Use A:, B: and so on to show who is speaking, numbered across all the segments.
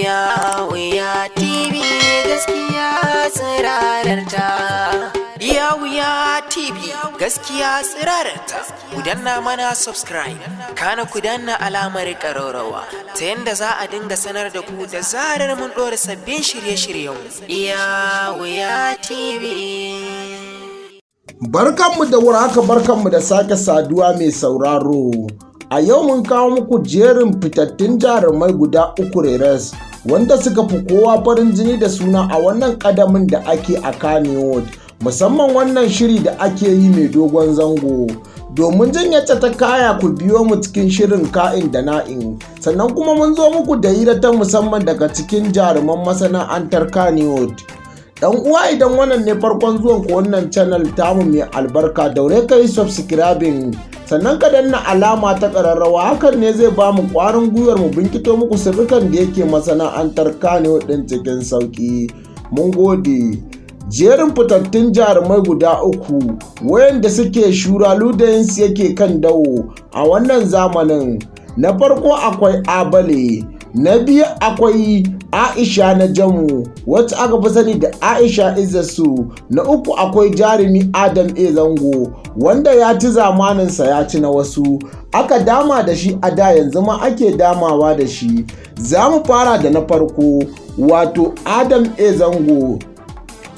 A: Iya Wuya TV, gaskiya tsirararta. Iya Wuya TV, gaskiya tsirararta. Ku danna mana subscribe, kana ku danna alamar ƙararrawa ta yanda za a dinga sanar da ku da zarar mun ɗora sabbin shirye-shiryen. Iya Wuya TV.
B: Barkanmu da warhaka, barkanmu da sake saduwa, mai sauraro. A yau mun kawo muku jerin fitattun jarumai guda uku reres wanda suka fi kowa farin jini da suna a wannan kadamin da ake a Kannywood, musamman wannan shiri da ake yi mai dogon zango. Domin jin yacce ta kaya, ku biyo mu cikin shirin ka'in da na'in. Sannan kuma mun zo muku da hira ta musamman daga cikin jaruman masana'antar Kannywood. Dan uwa, idan wannan ne farkon zuwan ku wannan channel tamu mai albarka, daure ka yi subscribing, sannan ka danna alama ta ƙararrawa. Hakan ne zai ba mu ƙwarin gwiwar mu binkito muku sirrikan da yake masana'antar Kannywood ɗin cikin sauƙi. Mun gode. Jerin fitattun jarumai guda uku wayanda suke shura ludayinsu yake kan dawo a wannan zamanin: na farko akwai Abale, na biyu akwai Aisha na Jamu, wacce aka fi sani da Aisha Izzasu, na uku akwai jarumi Adam A Zango, wanda ya ci zamaninsa, ya ci na wasu. Aka dama da shi a da, yanzu ma ake damawa da shi. Za mu fara da na farko, wato Adam A Zango.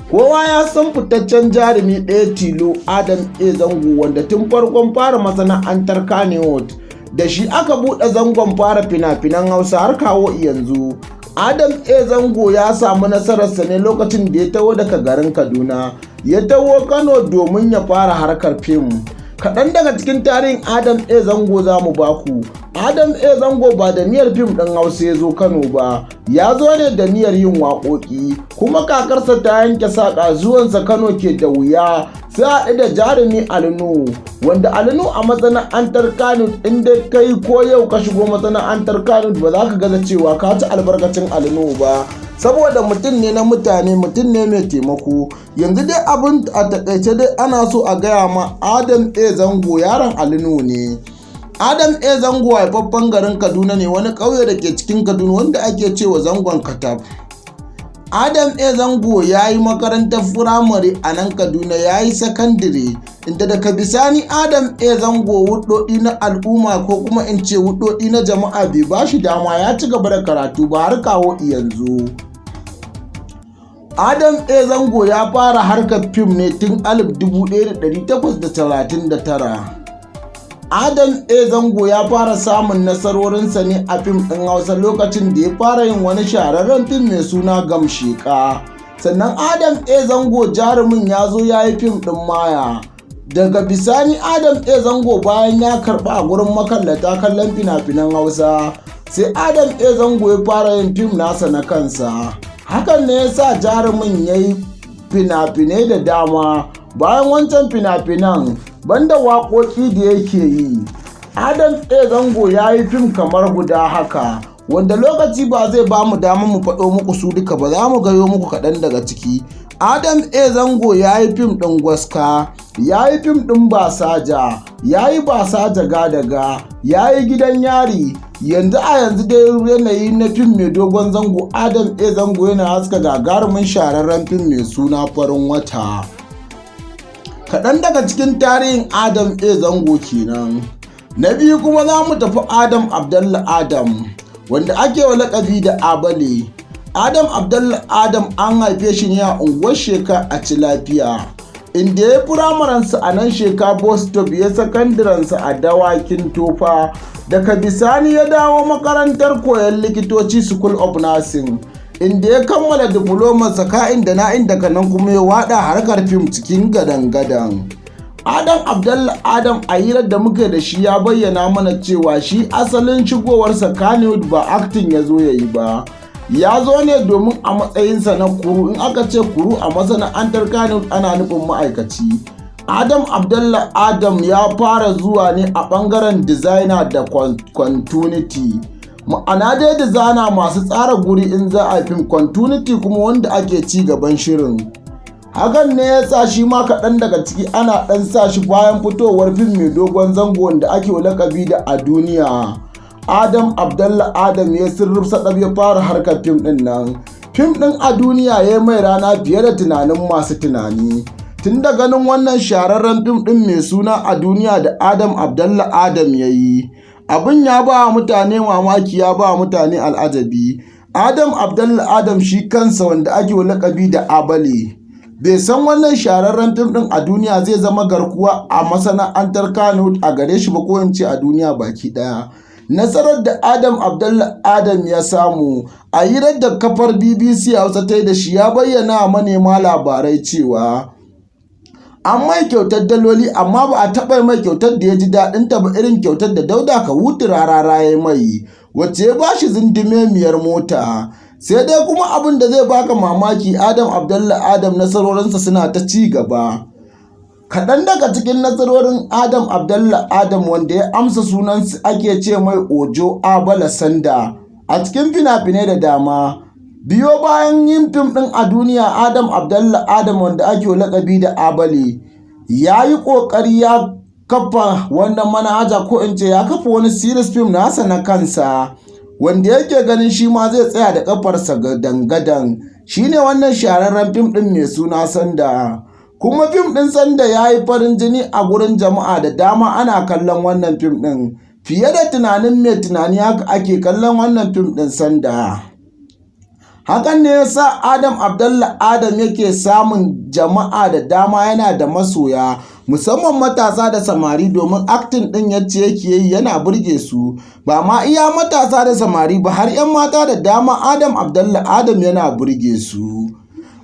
B: Kowa ya san fitaccen jarumi ɗaya tilo Adam A Zango, wanda tun farkon fara masana'antar Kannywood da shi aka buɗe zangon fara fina-finan Hausa har kawo yanzu. Adam A Zango ya samu nasararsa ne lokacin da ya taho daga garin Kaduna ya taho Kano domin ya fara harkar fim. Kaɗan daga cikin tarihin Adam A Zango za mu baku. Adam A Zango ba da niyyar fim ɗin Hausa ya zo Kano ba, ya zo ne da niyyar yin waƙoƙi. Kuma kakarsa ta yanke saƙa, zuwansa Kano ke da wuya sai haɗu da jarumi Ali Nuhu, wanda Ali Nuhu a masana'antar Kano, inda kai ko yau ka shigo masana'antar Kano, ba za ka gaza cewa ka ci albarkacin Ali Nuhu ba, saboda mutum ne na mutane, mutum ne mai taimako. Yanzu dai abin a takaice dai ana so a gaya ma, Adam A Zango yaron Ali Nuhu ne. Adam A Zango haifaffen garin Kaduna ne, wani ƙauye da ke cikin Kaduna wanda ake cewa Zangon Katab. Adam A Zango ya yi makarantar firamare a nan Kaduna, ya yi sakandire, inda daga bisani Adam A Zango hudodi na al'umma, ko kuma in ce hudodi na jama'a, bai ba shi dama ya ci gaba da karatu ba har kawo yanzu. Adam A Zango ya fara harkar fim ne tun 1839. Adam A Zango ya fara samun nasarorinsa ne a fim ɗin Hausa lokacin da ya fara yin wani shahararren fim mai suna Gamsheka. Sannan Adam A Zango jarumin ya zo ya yi fim ɗin Maya. Daga bisani Adam A Zango, bayan ya karɓa a gurin makallata kallon fina-finan Hausa, sai Adam A Zango ya fara yin fim nasa na kansa. Hakan ne ya sa jarumin ya yi fina-finai da dama bayan wancan fina-finan, banda waƙoƙi da yake yi. Adam A Zango ya yi fim kamar guda haka, wanda lokaci ba zai ba mu damar mu faɗo muku su duka ba, za mu gayo muku kaɗan daga ciki. Adam A Zango ya yi fim ɗin Gwaska, ya yi fim ɗin Basaja, ya yi Basaja Gadaga, ya yi Gidan Yari. Yanzu a yanzu dai yanayi na fim mai dogon zango, Adam A Zango yana haska gagarumin shahararren fim mai suna Farin Wata. Kaɗan daga cikin tarihin Adam A Zango kenan. Na biyu kuma za mu tafi Adam Abdallah Adam, wanda ake wa lakabi da Abale. Adam Abdallah Adam an haife shi ne a unguwar Sheka a Cilafiya, inda ya firamaransa a nan Sheka Bus Stop, ya sakandiransa a Dawakin Tofa. Daga bisani ya dawo makarantar koyon likitoci, School of Nursing, inda ya kammala diplomarsa ka'in da na'in. Daga nan kuma ya wada harkar fim cikin gadan-gadan. Adam Abdallah Adam, a hirar da muke da shi, ya bayyana mana cewa shi asalin shigowarsa Kannywood ba acting ya zo ya yi ba. Ya zo ne domin a matsayinsa na crew. In aka ce crew a masana'antar Kannywood, ana nufin ma'aikaci. Adam Abdallah Adam ya fara zuwa ne a bangaren designer da continuity. Ma'ana dai designer masu tsara guri in za a fim, continuity kuma wanda ake ci gaban shirin. Hakan ne ya sa shi ma kaɗan daga ciki ana ɗan sa shi bayan fitowar fim mai dogon zango wanda ake lakabi da A Duniya. Adam Abdallah Adam ya sirruf sadab ya fara harkar fim ɗin nan. Fim ɗin A Duniya ya mai rana fiye da tunanin masu tunani. Tun da ganin wannan shahararren fim ɗin mai suna A Duniya da Adam Abdallah Adam ya yi, abin ya ba mutane mamaki, ya ba mutane al'ajabi. Adam Abdallah Adam shi kansa, wanda ake lakabi da Abale, bai san wannan shahararren fim ɗin A Duniya zai zama garkuwa a masana'antar Kano a gare shi ba, ko in ce a duniya baki ɗaya. Nasarar da Adam Abdallah Adam ya samu, a hirar da kafar BBC Hausa ta yi da shi, ya bayyana wa manema labarai cewa an mai kyautar daloli, amma ba a taɓa mai kyautar da ya ji daɗinta ba irin kyautar da Dauda Kahutu Rarara ya mai, wacce ya ba shi zindimemiyar mota. Sai dai kuma abin da zai baka mamaki, Adam Abdallah Adam nasarorinsa suna ta ci gaba. Kaɗan daga cikin nasarorin Adam Abdallah Adam, wanda ya amsa sunansa ake ce mai Ojo Abala Sanda a cikin fina-finai da dama. Biyo bayan yin fim ɗin A Duniya, Adam Abdallah Adam, wanda ake lakabi da Abale, ya yi ƙoƙari ya kafa wannan manhaja, ko in ce ya kafa wani series film nasa na kansa, wanda yake ganin shi ma zai tsaya da kafarsa gadan-gadan, shine wannan shahararren fim ɗin mai suna Sanda. Kuma fim ɗin Sanda ya yi farin jini a gurin jama'a da dama. Ana kallon wannan fim ɗin fiye da tunanin mai tunani, haka ake kallon wannan fim ɗin Sanda. Hakan ne ya sa Adam Abdallah Adam yake samun jama'a da dama, yana da masoya, musamman matasa da samari, domin acting ɗin yacce yake yi yana burge su. Ba ma iya matasa da samari ba, har 'yan mata da dama Adam Abdallah Adam yana burge su.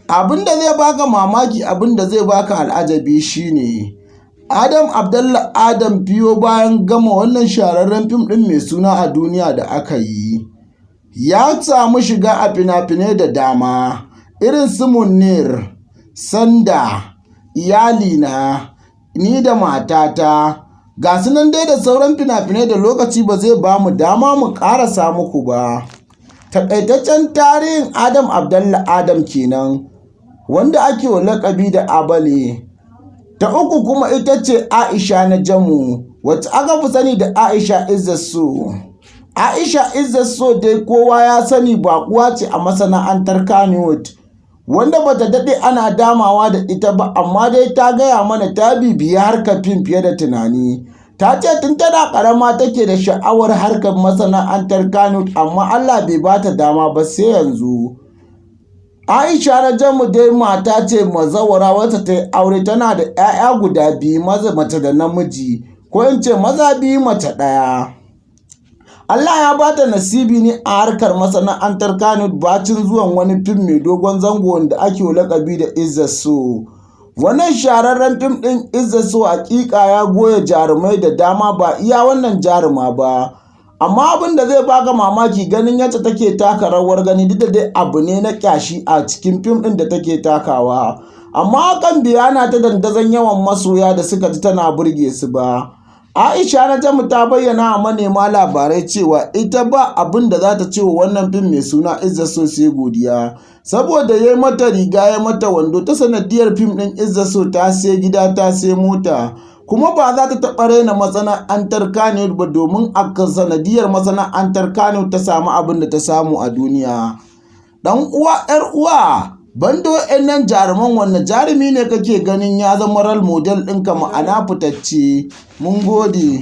B: Abin da zai baka mamaki, abin da zai baka al'ajabi shine Adam Abdallah Adam, biyo bayan gama wannan shahararren fim ɗin mai suna A Duniya da aka yi, ya samu shiga a fina-finai da dama irin su Munir, Sanda, Iyalina, Ni da Matata, ga su nan dai da sauran fina-finai da lokaci ba zai ba mu dama mu ƙarasa muku ba. Takaitaccen tarihin Adam Abdallah Adam kenan, wanda ake wa lakabi da Abale. Ta uku kuma ita ce Aisha na Jamu, wacce aka fi sani da Aisha Izzaso. Aisha Izzaso dai kowa ya sani, baƙuwa ce a masana'antar Kannywood, wanda bata daɗe ana damawa da ita ba, amma dai ta gaya mana ta bibiyi harkar fim fiye da tunani. Ta ce tun tana ƙarama take da sha'awar harkar masana'antar Kannywood, amma Allah bai bata dama ba sai yanzu. Aisha Najamu dai mata ce mazawara wacce ta yi aure, tana da 'ya'ya guda biyu, maza mace da namiji, ko in ce maza biyu, mace ɗaya. Allah ya bata nasibi ne a harkar masana'antar Kannywood bacin zuwan wani fim mai dogon zango wanda ake lakabi da Izzaso. Wannan shahararren fim ɗin Izzaso hakika ya goya jarumai da dama, ba iya wannan jaruma ba. Amma abin da zai baka mamaki, ganin yadda take taka rawar gani, duk da dai abu ne na kyashi a cikin fim ɗin da take takawa, amma hakan bai hana ta dandazon yawan masoya da suka ji tana burge su ba. Aisha Najamu ta bayyana a manema labarai cewa ita ba abin da za ta ce wa wannan fim mai suna Izzaso sai godiya, saboda ya yi mata riga ya mata wando. Ta sanadiyar fim ɗin Izzaso ta sai gida, ta sai mota, kuma ba za ta taɓa raina masana'antar Kannywood ba, domin a sanadiyar masana'antar Kannywood ta samu abin da ta samu a duniya. Ɗan uwa, 'yar uwa, banda wa'annan jaruman, wanne jarumi ne kake ganin ya zama role model ɗinka, ma'ana fitacce? Mun gode.